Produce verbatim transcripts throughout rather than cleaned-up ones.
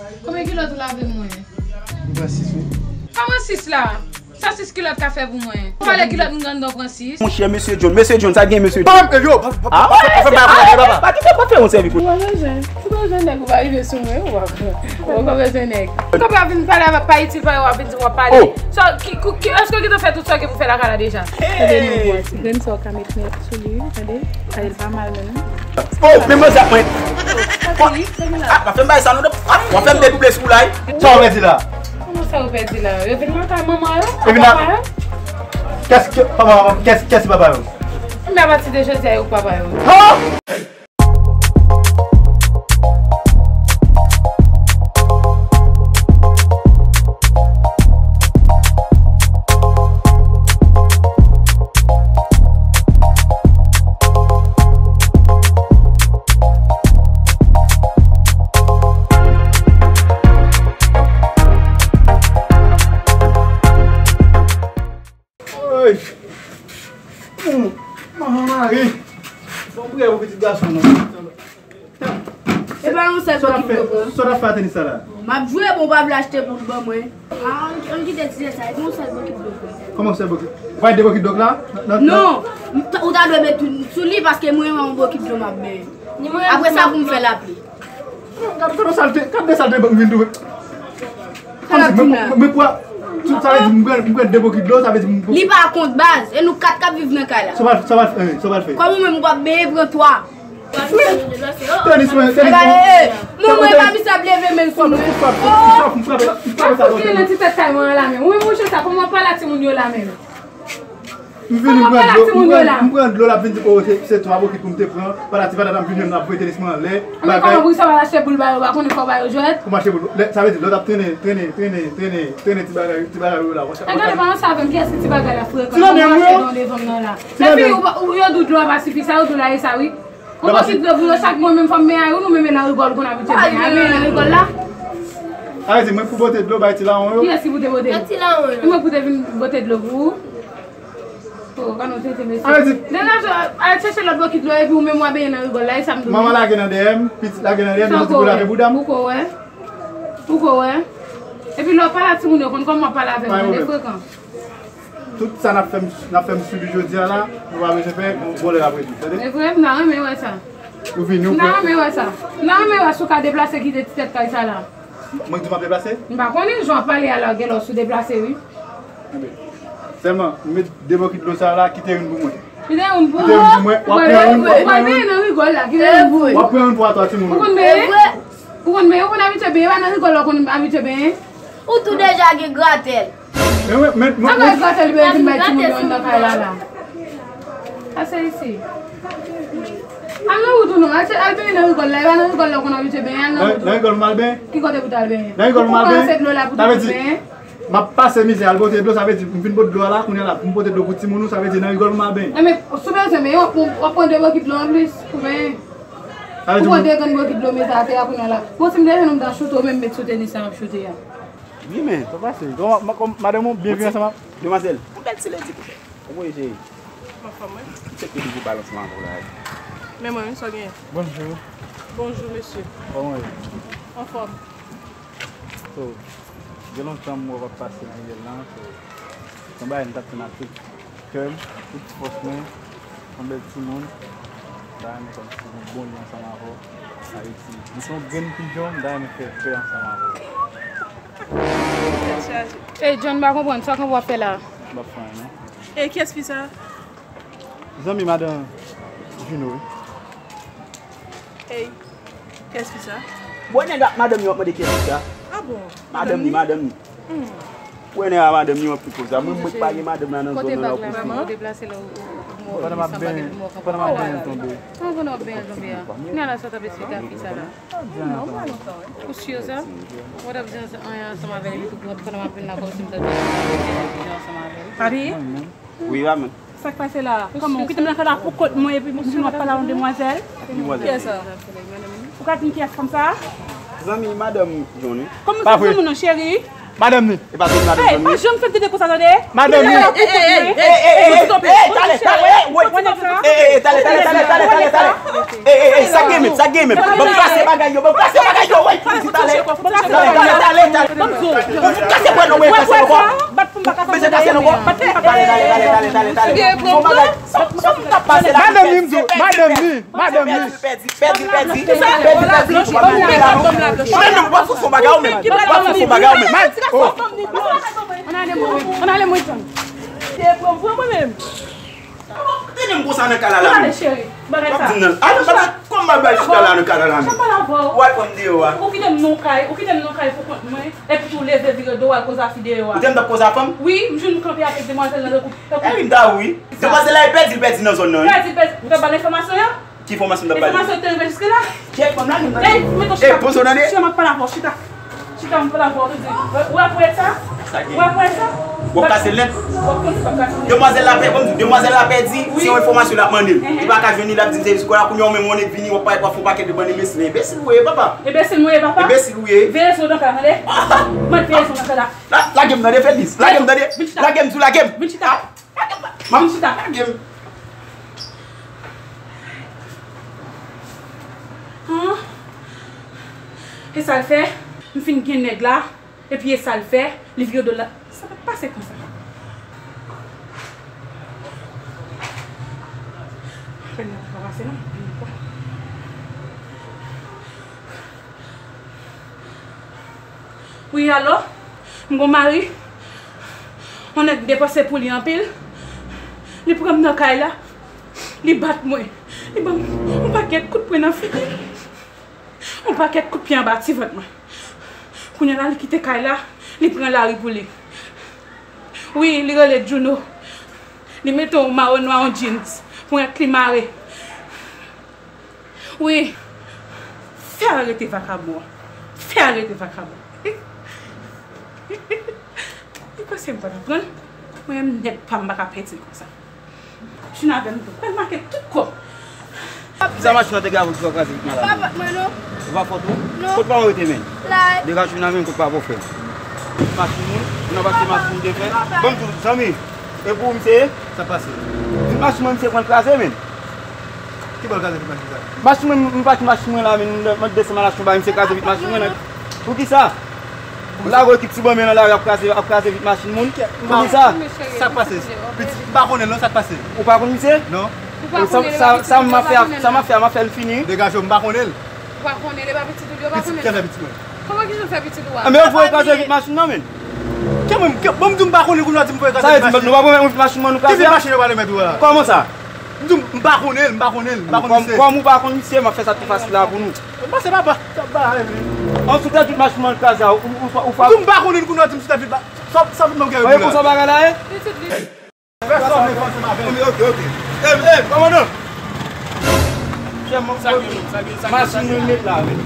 Konbyen kilòt ou lave mwen? M pran sis, wi. Kòman sis la? Sa sis kilòt ka fè pou mwen? Ou pale kilòt moun grandon pran sis? Monchè, mesye John, mesye John, sa gen mesye John? Pa, yo, pa, pa, pa, pa, pa, pa, pa, pa, pa, pa fè yon sèvi pou. Ou pa bezwen, ou pa bezwen nèg, ou pa rive sou mwen, ou pa, ou pa bezwen nèg. Ou pa vin pale avèk pa itil, pa yo, w ap vin di w ap pale. Oh. So, ki, ki, ki, èske w gentan fè tout sa w gen pou fè lakay la deja? Tande non, bò, ti grenn sa w ka met sou li, wi, tande. Tande l pa mal menm. Oh, men mwen sa mwen. Ah, pa fè m bay sa non. Ah, w ap fè m dedouble sou la, wi. Sa w pèdi la? Kòman sa w pèdi la? Yo vin nan kay manman yo? Yo vin nan papa yo? Kès ki papa yo? Kès, kès ki papa yo? Men apati de jodi a, yo k papa yo. Ha? Oy! Hum, manman mari! Bon, priyè pou pitit gason nou. E pa yon sèl bokit dlo pran. Sa w ap fè a tenis sa la? M ap jwe, bon, w pa vle achte pou l ban mwen. Ah, ann, ann kite ti jè sa, e pa yon sèl bokit dlo pran. Kòman yon sèl bokit? Ou pa de bokit dlo la? Non, ou ta dwe met tout sou li paske mwen yon bokit dlo m ap benyen. Apre sa pou m fè lapli. Gad, gad yon salte, gad de salte m vin twouve. Kòmsi mwen, mwen, mwen pran, tout sa vle di m pran, m pran de bokit dlo, sa vle di m. Li pa kont baz, e nou kat k ap viv nan kay la. Sa w pral, sa w pral, eh, sa w pral fè? Kòm ou menm ou p ap benyen, pran twa. Tenis mwen, tenis mwen. Gade, eh, mwen, mwen, pa misye ap leve men l sou mwen. Ou koute nan ti tèt kay mwen an la menm. Ou menm, monchè, sa kòman w ap pale a timoun yo la menm? M vini, m pran dlo, m pran, m pran dlo, l ap vin di, oh, se, se twa bokit pou m te pran. Patati patata, m vin jwenn l ap voye tenis mwen anlè. Bagay. Kòman pou sa w al achte pou l ba yo, ou pa konnen fò w ba yo jwèt? Kòman achte pou l? Sa vle di, lè w t ap trennen, trennen, trennen, trennen, trennen ti bagay, ti bagay yo la. Gade, pa ansanm avè m, kiyès ki ti bagay la frekan? Ti nan men m, wi. Epi, ou, ou, yo di w dlo a pa sifi, sa yo di w la, e sa, wi. Ou konn ki dlo pou yo chak mwen menm fò m benyen a yo, nou menm e nan rigòl konn abitye benyen a, benyen nan rigòl la. Sa vle di mwen pou pote dlo bay ti lawon yo? Kiyès ki pou te pote? Nan ti lawon yo. E mwen pou te vin pote dlo pou ou? Oh, pa nou tete mesye. Sa vle di. Deja, al chèche lòt bokit dlo epi ou menm w a benyen nan rigòl la, e sa m di w. Manman lage nan dèyè m, pitit lage nan dèyè m, yo di pou lave bouda m. Ou ko wè? Ou ko wè? Epi lè w pale a timoun yo konn kòman w ap pale avè m, tande frekan. Tout sa n ap fè m, n ap fè m sibi jodi a la, nou pa bezwen pè, bon, bon lè l ap rezoud, tande? E vre, m ta renmen wè sa. Ou vini, ou pran. M ta renmen wè sa. M ta renmen wè si w ka deplase kite ti tèt kay sa la. Mwen k di w m ap deplase? M pa konnen, jan w ap pale a la, genlè w sou deplase, wi. Enben, sèlman, m met de bokit dlo sa la, kite youn pou mwen. Kite youn pou ou. Kite youn pou mwen, w ap pran youn, w ap pran youn. Ou pral benyen nan rigòl la, kite youn pou ou. W ap pran youn pou atò timoun. Ou konn benyen? Ou konn benyen, ou konn abitye benyen, e pa nan rigòl la w konn abitye benyen. Ou tou deja gen gratèl. Men, men, men, men, sa bay gratèl li vin bay timoun yo anndan kay la la. Pase isi. Al nan wout ou non, al, al benyen nan rigòl la, e pa nan rigòl la w konn abitye benyen, al nan wout ou. Nan rigòl m al benyen? Ki kote pou t al benyen? Nan rigòl m al benyen? Ou pran ase dlo la pou te vin benyen? M ap pase mizè, al pote dlo, sa vle di, m vin pote dlo a la, kounye a la, pou m pote dlo pou timoun ou, sa vle di nan rigòl m al benyen. Enben, si w bezwen benyen, w ap pran, w ap pran de bokit dlo anplis pou benyen. Ou pran de grenn bokit dlo mete atè a kounye a la. Bon, si m te jwenn ou, m ta choute w menm, met sou tenis sa m ap choute a. Wi, men, sa pase. Kòman, ma-, kòm, madanm ou byen viv ansanm ak demwazèl? Yon bèl ti lendi pou fè. Kòman w ye, cheri? M anfòm, wi. M se ki di pou pale ansanm avè w la, wi. Men mwen, wi, sa w genyen? Bonjou. Bonjou, mesye. Kòman w ye? Anfòm. So, gen lontan m wè w ap pase nan riyèl lan, so, se yon bagay m t ap tann ak tout kè m, tout fòs mwen, yon bèl timoun, m ta renmen kòmsi gen bon lyen ansanm avè w, Ayiti. M se yon grenn pijon, m ta renmen fè pè ansanm avè w. Tèt chaje. Ey, John, m pa konprann, sa w konn w ap fè la? M p ap fè anyen, non. E kiyès fi sa? Zanmi madan Juno, wi. Ey, kiyès fi sa? Bon, nèg ak madanm yo ap mande kiyès fi sa. Ah bon? Madanm ni, madanm ni. Hmm. Wè nèg ak madanm ni, yo ap pi koze. Mwen, mwen pa gen madanm la nan zòn nan la. Kote bag la, ou deplase la, ou, ou, ou, pandan m ap benyen, pandan m ap benyen tonbe. Pandan w ap benyen tonbe a. Kounye a la, sa w t ap esplike ak fi sa la? Ou si sa? Ou t ap di ansanm, anyen ansanm avè l, epi pandan m ap vin la, kòmsi m t ap di ansanm avè l. Papi? Wi, manman. Sa k pase la? Kòman? Ou kite m nan kay la pou kont mwen, epi pou vin w ap pale a yon demwazèl? Ki demwazèl? Kiyès sa? Ou ka di m kiyès fanm sa? Zanmi madanm John, wi. Kòman se zanmi w non, cheri? Madanm ni. E pa tout madanm ni. Ey, pa janm fè m tande konsa, tande. Madanm ni. Ey, ey, ey, ey, ey, ey, ey, tale, tale, ey, woy. Ey, ey, ey, tale, tale, tale, tale, tale. Ey, ey, ey, sa gen menm, sa gen menm. Ban m kase bagay yo, ban m kase bagay yo, woy. Tale, tale, tale, tale, tale. Ban m kase bwa non, woy, kase non, woy. Bat pou m pa kase. Bat pou m pa kase. Tale, tale, tale, tale, tale, tale. Madanm ni, m di w, madanm ni, madanm ni. Pèdi, pèdi, pèdi, pèdi, pèdi. Ou menm, w ap fè fon bagay ou menm. W ap fè fon bagay ou menm. Ann ale mwen, ann ale mwen, John. Tande m konsa nan kay la la menm. W ap di nan, ale, ale, kòman m ap bay chita la nan kay la la menm? W al pran m deyò a. Ou kite m nan kay, ou kite m nan kay pou kont mwen, epi tou leve vire do w al koze a fi deyò a. Ou te m t ap koze a fanm? Wi, m jwenn ou kanpe avèk demwazèl nan tankou, tankou. Epi m ta wi. Demwazèl la e pèdi, pèdi nan zòn nan, wi. Pèdi, pèdi. Ou t ap ba l enfòmasyon yo? Ki enfòmasyon m t ap ba li? Enfòmasyon te rive jiske la? Kèk fanm la, li mande. Ey, mete w chita. Ey, poze w tande. Chita, m ap pale avè w, chita. Chita, m ap pale avè w, tande. Ou wè ponyèt sa? Ou wè ponyèt sa? W ap kase l nèt. W ap konn si w ap kase l nèt. Demwazèl la pè-, bon, demwazèl la pèdi, se yon enfòmasyon l ap mande m. Li pa ka jwenn li, l ap di m se jis kounye a, ou menm w annik vini, w ap parèt, w ap fè yon pakèt de bann enbesil. Enbesil ou ye, papa. Enbesil mwen ye, papa. Enbesil ou ye. Veye zon nan kay, tande. Mwen veye zon nan kay la. La, lage m tande, Fèlis. Lage m tande. Vin chita. Lage m, di w lage m. Vin chita. Vin chita. Lage m. Hum. E sa l fè? M fin gen nèg la, epi e sa l fè, li vire do l la. Sa pa t pase konsa. Apèn nan pa pase non. Wi, alo? M gon mari. On nèg m depanse pou li anpil. Li pran m nan kay la. Li bat mwen. Li ban m on pakèt kout pwen nan figi. On pakèt kout pye anba ti vant mwen. Kounye a la, li kite kay la, li pran lari pou li. Wi, li rele Juno. Li mete on mayo nwa, on jeans, ponyèt li mare. Wi. Fè arete vakabon an. Fè arete vakabon. Li panse m pa t ap pran l. Mwen menm nèg pa m pa ka pèdi l konsa. Vin avè m tou. Pral make tout kòb. Sa machin nan te gave w ki fè w kraze vit malad? Pa fòt mwen non. Ou pa fòt ou? Non. Kot pa w rete menm? La. Degaje w nan menm kot pa w frè. Machin moun, ou nan pase machin moun te fè. Ban m di w, zanmi. E pou ou misye ye? Sa pase? Vit machin mwen misye pran l kraze menm. Ki bò l kraze vit machin sa? Machin mwen, m pati machin mwen la menm, m desann al achte yon bagay, misye kraze vit machin mwen. Poukisa? Ou lage ekip ti banmen nan lari ap kraze, ap kraze vit machin moun. Poukisa? Sa k pase? Pitit, m pa konnen l non, sa k pase? Ou pa konn misye? Non. Sa, sa, sa m ap fè, sa m ap fè, m ap fè l fini. Degaje w, m pa konnen l. Ou pa konnen l, e pa pitit ou li, ou pa konnen l. Pitit, kiyès pitit mwen? Kòman ki jan fè pitit ou a? Anben, ou voye kraze vit machin nan, menm. Kè mwen, kè, bon, m di w m pa konnen, kounye a w di m voye kraze vit machin. Sa vle di, nou pa pwomèt mwen vit machin mwen nou kraze a? Ki vit machin yo pale mèt ou a? Kòman sa? M di w m pa konnen l, m pa konnen l, m pa konn misye. Kòm, kòm ou pa konn misye, m ap fè sa pi fasil la pou nou. Bon, se papa, sa ba la, men. An sou tèt vit machin mwen kraze a, ou, ou, ou, ou pa. M di w m pa konnen l, kounye a w di m sou tèt vit la. Sa, sa vin nan kè yo di la. Konsa bagay la ye? Ok, ok, ok. Ey, ey, kòmandan. Machin mwen met la, men.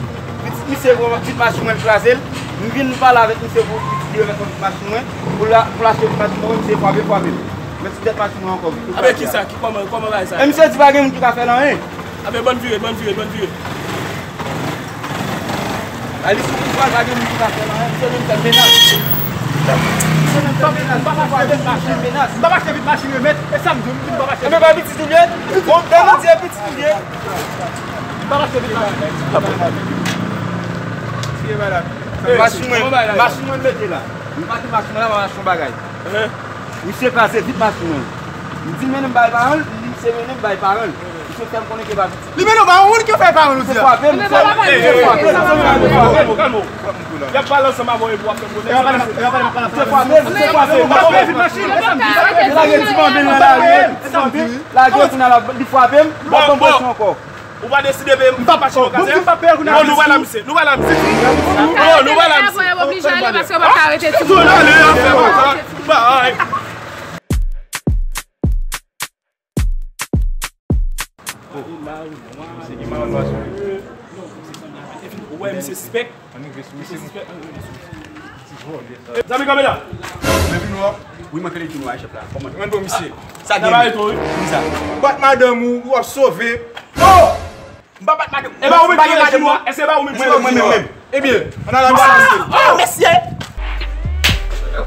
Misye, vit machin mwen kraze l. M vin pale avèk misye pou, pou li remèt mwen vit machin mwen. Pou l, pou l achte vit machin mwen, misye frape, frape m. Mèt sou tèt machin mwen ankò. Avèk kisa? Ki, kòman, kòman bagay sa? E misye di pa gen moun ki ka fè l anyen. Abe, bann vire, bann vire, bann vire. Ay, li sou pouvwa, pa gen moun ki ka fè l anyen. Misye menm fè menas. Misye menm fè menas. M p ap achte vit machin, m p ap achte vit machin, remèt. E sa m di w, m di m p ap achte. Enben, pa pitit ou l ye? Bon, dan nou di e pitit ou l ye. M p ap achte vit machin. Machin mwen, machin mwen mete la. M pati machin mwen la, m ap achte yon bagay. Misye kraze vit machin mwen. M di l mennen m bay paran l, li di misye mennen m bay paran l. Misye fè m konnen ke pa pitit. Li mennen w bay yon moun ki fè paran l, ou di a? Misye frape m, misye frape m, misye frape m. Kalme w, kalme w. Y ap pale ansanm avè w epi w ap fè pwoblèm. Misye frape m, misye frape m. Misye frape m. Lage ti banmen nan lari, ti banmen. Lage kounye a la, li frape m, li pa ban m presyon ankò. Ou pa deside peye m pa machin nan kraze a? Non, nou pa la, misye. Nou pa la, misye. Non, nou pa la, misye. Oblije ale paske yo pa ka arete timoun. Misye ale, ap fè konsa. Bay. Ou wè misye sispèk? Misye sispèk. Zanmi, kanpe la. Men vin wè. Wi, mwen fè li vin wè chèf la. Kòman? Mwen bon misye. Sa gen. Sa ba reto, wi. Ki sa? Bat madanm ou, w ap sove. Oh! M pa bat madanm. E ba ou menm ki rejim nan? Èske e ba ou menm ki rejim nan? Mwen menm, mwen menm. Ebyen, ann al a misye. Oh, mesye!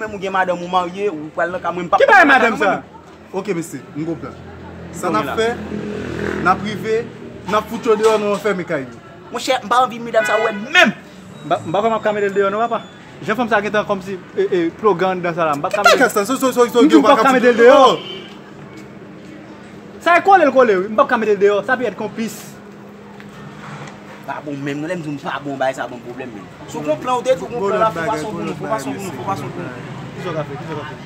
menm ou gen madanm ou marye, ou pral nan kay mwen, m p ap Ki bagay madanm sa? Ok, mesye, m gon plan. Sa n ap fè, n ap rive, n ap fout yo deyò, nou anfèmen kay yo. Monchè, m pa anvi medam sa wè m menm. M pa, m pa kwè m ap ka mete l deyò non, papa. Jan fanm sa gentan kòmsi e, e, plogan anndan sa la, m p ap ka mete l. Ki bagay sa? Sa, sa, sa, sa, M di w m p ap ka mete l deyò. Sa e kole l kole, wi. M p ap ka mete l deyò. Sa pi èt konplis. Pa bon menm, non, lè m di w m pa bon, bagay sa ban m pwoblèm, menm. Si w gon plan, ou te di w gon plan la, fò pa sot pou nou, fò pa sot pou nou, fò pa sot pou nou. Kisa w ka fè? Kisa w ka fè?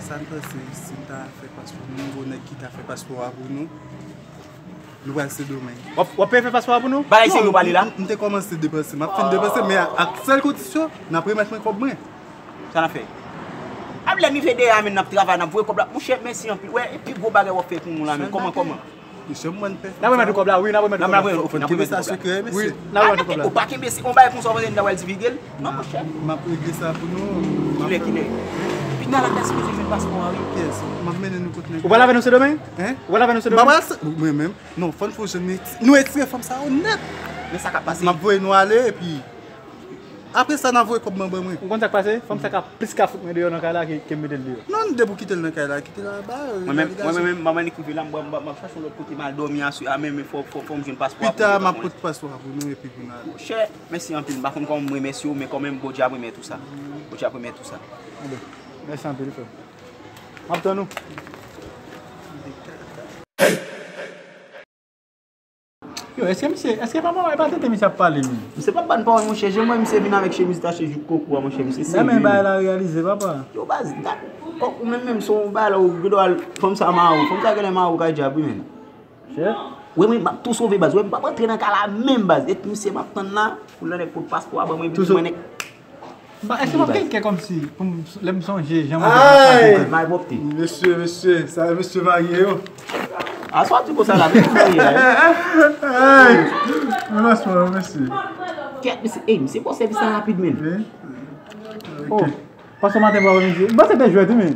Sa n panse, si n ta fè paspò, nou gon nèg ki ta fè paspò a pou nou. Nou pral Sendomeng. W ap, w ap peye fè paspò a pou nou? Bagay serye w pale la? M, m te kòmanse depanse. M ap fin depanse, men ak sèl kondisyon, n ap remèt mwen kòb mwen. Sa n ap fè? Ap lè n rive dèyè a, men n ap travay, n ap voye kòb la. Monchè, mèsi anpil. Wè, e pi gwo bagay w ap fè pou nou la, men kòman, kòman? Mesye, mwen pè. N ap remèt ou kòb la, wi, n ap remèt ou kòb la. N ap remèt ou kòb la. Kenbe sa sekrè, mesye. Wi, n ap remèt ou kòb la. Ou pa kenbe, se yon bagay konsa w panse n ta pral divige l? Non, monchè. M ap regle sa pou nou. Kilè, kilè? Pita la, ta sipoze jwenn paspò a, wi. Yes, m ap mennen nou kot nèg. Ou pral avè nou Sendomeng? Hein? Ou pral avè nou Sendomeng? M pa pral se, mwen menm. Non, fò n fè jwenn nou, nou etire fanm sa yo nèt. Men sa k ap pase. M ap voye nou ale, epi apre sa, n a voye kòb mwen ban mwen. Ou konn sa k pase? Fanm sa ka plis ka fout mwen deyò nan kay la ke, ke m mete l deyò. Non, depi w kite l nan kay la, kite l anba. Mwen menm, mwen menm, mwen menm, m ap rive la, m, m, m ap chache yon lòt kote m al dòmi aswè a, men, men fò, fò, fò m jwenn paspò a pou mwen. Pita, m ap pote paspò a pou nou, epi pou n ale. Monchè, mèsi anpil. M pa konn kòman m remèsye w, men kanmenm, Bondye ap remèt ou sa. Bondye ap remèt ou sa. Bon, mèsi anpil, frè. M ap tann ou. Yo, èske misye, èske papa mwen pa tete misye ap pale, men? Misye p ap bann pawòl, monchè. Jan m wè misye vin avèk chemiz tache jouk kokou a, monchè, misye serye. Men bagay la reyalize, papa. Yo, baz, gad, kòk ou menm, menm, se yon bagay la, ou gen dwa al, fanm sa mare w, fanm sa genlè mare w kay djab, wi, menm. Chè? Wi, wi, m ap tou sove, baz. Wi, m p ap rantre nan kay la menm, baz. E misye m ap tann la, pou l nan nèg pot paspò a, ban mwen, epi mwen nèg. Ba, èske w ap gen kè kòmsi pou m, lè m sonje jan mwen te ap pale? Ay! May pwòpte. Mesye, mesye, sa mesye marye yo. Aswè w ap di konsa la, mesye marye la, wi. Ay! Men maswa, mesye. Kèt, mesye, ey, misye ba w sèvis la rapid, men. Oh, paske maten pa vini. Bon, se te jwèt, wi, men.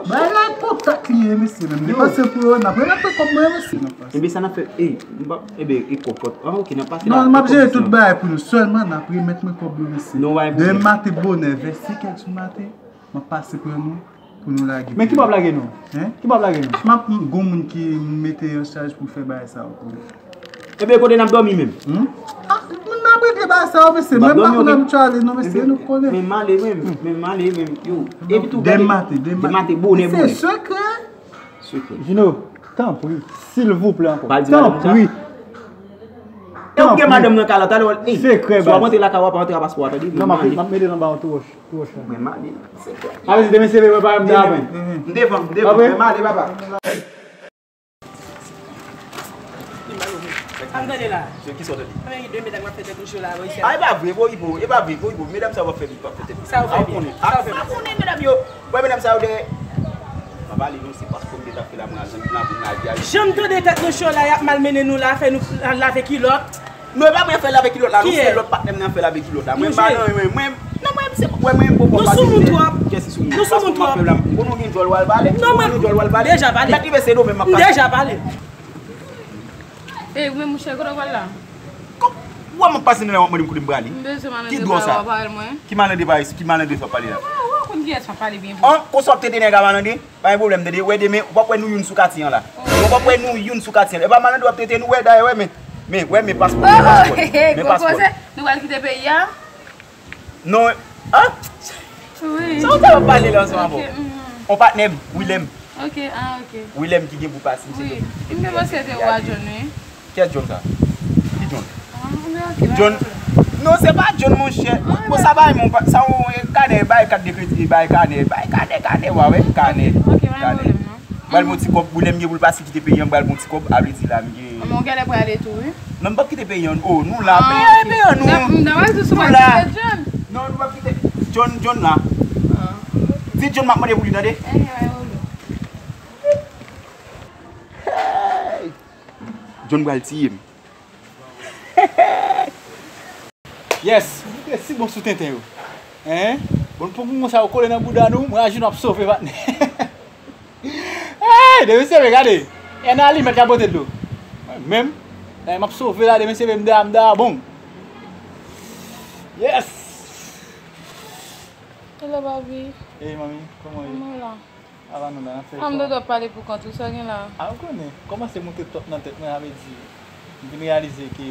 Bay la kontak li ye, mesye, menm. Depanse pou yo, n ap remèt mwen kòb mwen, mesye. Ebyen, sa n ap fè, ey, m pa, ebyen, e kòb, kòb. Ah, ok, n ap pase la. Non, m ap jere tout bagay pou nou. Sèlman, n ap remèt mwen kòb yo, mesye. Demen maten bonè, vè senk è di maten, m ap pase pran nou. Pou nou lage. Men ki bò ap lage nou? Hein? Ki bò ap lage nou? M ap gon moun ki mete an chaj pou fè bagay sa yo pou nou. Ebyen, kote n ap dòmi menm? Hmm? Ah, moun nan ap regle bagay sa yo, mesye. Mwen pa konn abitye ale, non, mesye, nou konnen. Men m ale menm, men m ale menm, yo. Epi tou, demen maten, demen maten, bonè, bonè. Se sekrè. Sekrè. Jino, tanpri, silvouplè ankò. Tanpri. E ou gen madanm nan kay la, talè w ap, ey, sekrè, si w ap rantre lakay ou, w ap rantre a paspò a, tande. Non, m ap mete l anba yon tou wòch. Mwen male, se kwa? Sa vle di demen se vre mwen pa menm ta aprann. M devan, m devan, mwen male, papa. Ann tande la. Se ki sa w tande? Anben, de medam ap fè tèt nou cho la, wi, sa. A, e pa vre, bo, ibo, e pa vre, bo, ibo. Medam sa yo p ap fè, p ap fè tèt nou cho. Sa yo fè, sa yo fè. A, konnen, medam yo. Wè, medam sa yo de. Pa pale non, se paspò m te ta fè la, mwen al nan vin avyon. Jan m tande tèt nou cho la, y ap malmennen nou la, fè nou al lave kilòt. Non, e pa mwen fè l avèk kilòt la, non, se lòt patnè m nan fè l avèk kilòt la. Mwen pa nan, mwen, mwen, non, mwen, se, wè, mwen, bon, bon, nou sou moun twòp. Kiyès ki sou moun? Nou sou moun twòp. Bon, nou gen djòl w al pale. Non, mwen, deja pale. Mèt rive se nou menm m ap pase. Deja pale. Ey, ou menm, mouche, kote w pral la? Kòm, wè, m ap pase nan la, w ap mande m kote m prale. M bezwen malande pa w, parèl mwen. Ki malande pa, ki malande sa w ap pale la? Wè, wè, w konn kiyès m ap pale byen vre. An, konsa w ap tete nèg a malande? Pa gen pwoblèm, tande. Wè, demen, w p ap wè nou youn sou katye an la. W p ap wè nou youn sou katye an la. E pa malande w ap trete nou, wè, dayè, wè, men, men, wè, men paspò, men paspò, men paspò. Gwo koze, nou pral kite peyi a? Non, a? Wi. Sa w t ap pale la ansanm avè w? On patnè m, Willem. Ok, ah, ok. Willem ki gen pou pase, misye ki te. M te panse se te ou a John, wi. Kiyès John sa? Ki John? John? Non, se pa John, monchè. Bon, sa bay, mon, sa yon kanè, bay kat de kredi, bay kanè, bay kanè, kanè, wa wè, kanè. Kanè. Pral bon ti kòb, Willem gen pou l pase kite peyi an, pral bon ti kòb, a vle di la, m gen. Mwen, ou genlè prale tou, wi. Non, m p ap kite peyi an, oh, nou la, peyi an, peyi an, nou. Nou la. Non, nou p ap kite John, John la. Di John m ap mande pou li, tande? Hey! John pral tiye m. Yes, nou te si bon sou tenten yo. Hein? Bon, pou moun sa yo kole nan bouda nou, mwen a jino ap sove patnè. Hey, demen se vre, gade. E nan alimèt ka pote dlo. Mwen menm, eh, m ap sove la, demen se vre, m da, m da, bon. Yes! Hello, Barbie. Hey, mami, kòman w ye? Kòman w la? Ava nou la, n ap fè efò. A, m dwe dwe pale pou kont ou, sa w gen la? A, ou konnen, kòmanse moute twòp nan tèt mwen, sa vle di, m vin reyalize ke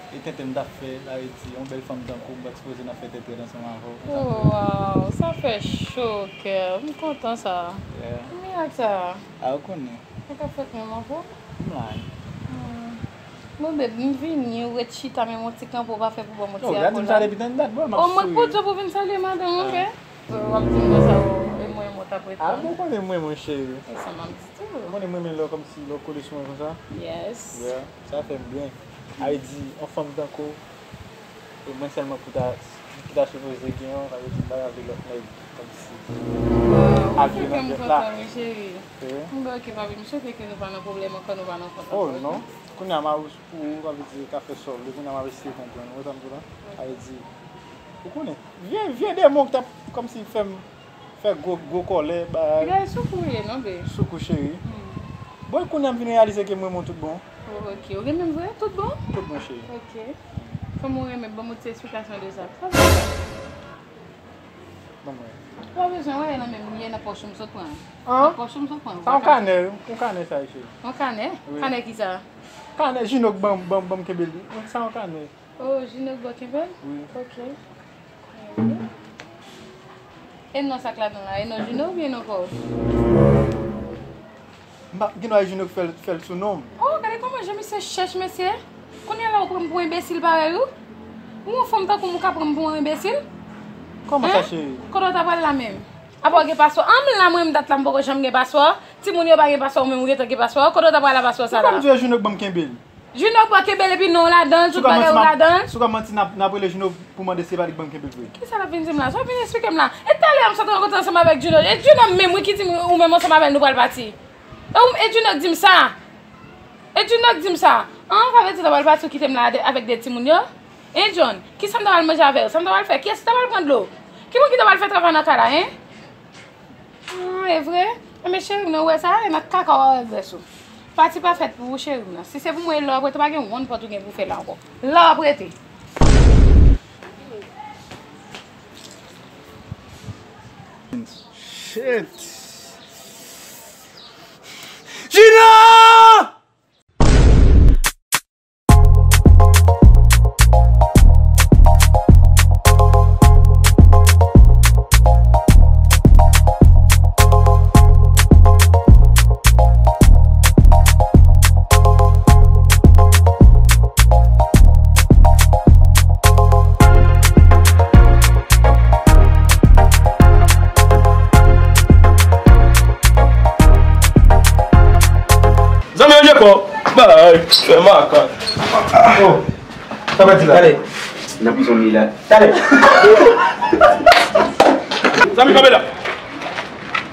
e tenten m t ap fè, sa vle di, yon bèl fanm tankou w, m pa t sipoze n ap fè tèt rèd ansanm avè w, konsa. Oh, wow, sa fè cho kè, m kontan sa. Yeah. Mirak sa. A, ou konnen. Sa k ap fèt menm, anfòm? M la wi. Hmm. Bon, babe, m vini, ou ret chita, menm yon ti kanpe w pa fè pou ban m yon ti apò la. Oh, gad m sa depi tann dat, bro, m ap souri. Oh, mwen k pou di w pou vin salye madanm ou, bè. W ap di m konsa, oh, e mwen, mwen t ap ret. A, bon, ou konnen mwen, mon cheri. E sa m ap di tou. Ou konnen mwen, men lè w kòmsi, lè w kole sou mwen konsa. Yes. Yeah, sa fè m byen. Sa vle di, yon fanm tankou w, e mwen sèlman pou ta, ki ta sipoze gen yon, sa vle di, m pa ta vle lòt nèg, kòmsi, al jwe nan jwèt la. Wow, ou fè kè m kontan, wi, cheri. Wi. Bon, ok, papi, m swete ke nou pa nan pwoblèm ankò, nou pa nan kont ankò. Oh, non. Kounye a, m a Pou ou, sa vle di, ka fè sa w vle. Kounye a, m ap eseye konprann ou, sa m di w la. Sa vle di, ou konnen, vye, vye demon ki t ap kòmsi fè m fè gwo, gwo kòlè, bagay. Gade sou kou w ye, non, babe. Sou kou, cheri. Hmm. Bon, kounye a, m vin reyalize ke m renmen w tout bon. Oh, ok. Ou renmen m vre? Tout bon? Tout bon, cheri. Ok. Kòman w renmen, ban m yon ti esplikasyon de sa. Sa vle di? Ban mwen. Ou pa bezwen, wè, nan men m ye, nan pòch ou m sot pran. An? Nan pòch ou m sot pran. Sa yon kanè, yon kanè sa, cheri. Yon kanè? Wi. Kanè ki sa? Kanè Jino k ban m, ban m, ban m kenbe l. Sa yon kanè. Oh, Jino k ba w kenbe l? Wi. Ok. E non sa k ladan l la? E non Jino oubyen non pa w? M pa gen dwa Jino k fè l, fè l sou non m. Oh, gade kòman jan misye chèch, mesye. Kounye a la, ou pran m pou enbesil parèy ou? Ou yon fanm tankou m, ou ka pran m pou yon enbesil? Kòman sa, cheri? Kote w ta pral la menm? Apa w gen paspò? An, m la, mwen, m dat la, m poko janm gen paspò. Timoun yo pa gen paspò, ou menm ou gentan gen paspò. Kote w ta pral a paspò sa la? Ou pa m di w e Jino k ban m kenbe l? Jino k ba w kenbe l epi non w ladan l, tout bagay ou ladan l. Si w ka manti, n ap, n ap rele Jino pou mande si se pa li k ban m kenbe l vre. Kisa l ap vin di m la? Sa w vin eksplike m la? E talè a m sot rankontre ansanm avèk Jino. E Jino menm wi ki di m ou menm ansanm avè l nou pral pati. E ou, e Jino k di m sa. E Jino k di m sa. An, sa vle di w ta pral pati, ou kite m la de, avèk de timoun yo? Hein, John? Kisa m ta pral manje avè yo? Sa m ta pral fè? Kiyès ki ta pral pran dlo? Ki moun ki ta pral fè travay nan kay la, hein? Ah, e vre? Enben, cheri m nan, ou wè sa, e nan kaka w ap wè grès ou. Pati pa fèt pou ou, cheri m nan. Si se pou mwen, lè w ap rete, pa gen wonn pòt ou gen pou fè la ankò. Lè w ap rete. Shit. Gina! Zanmi yo, Djeko. Bay, fè makak. Oh, sa pa di la. Talè. Nan prizon li la. Talè. Zanmi, kanpe la.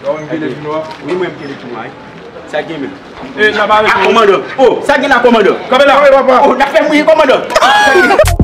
Wi, mwen, m kenbe pou mwen. Sa gen menm. Eh, n ap arete. Ah, kòmandan. Oh, sa gen la, kòmandan. Kanpe la. Kanpe, papa. Oh, n ap fè mouye, kòmandan.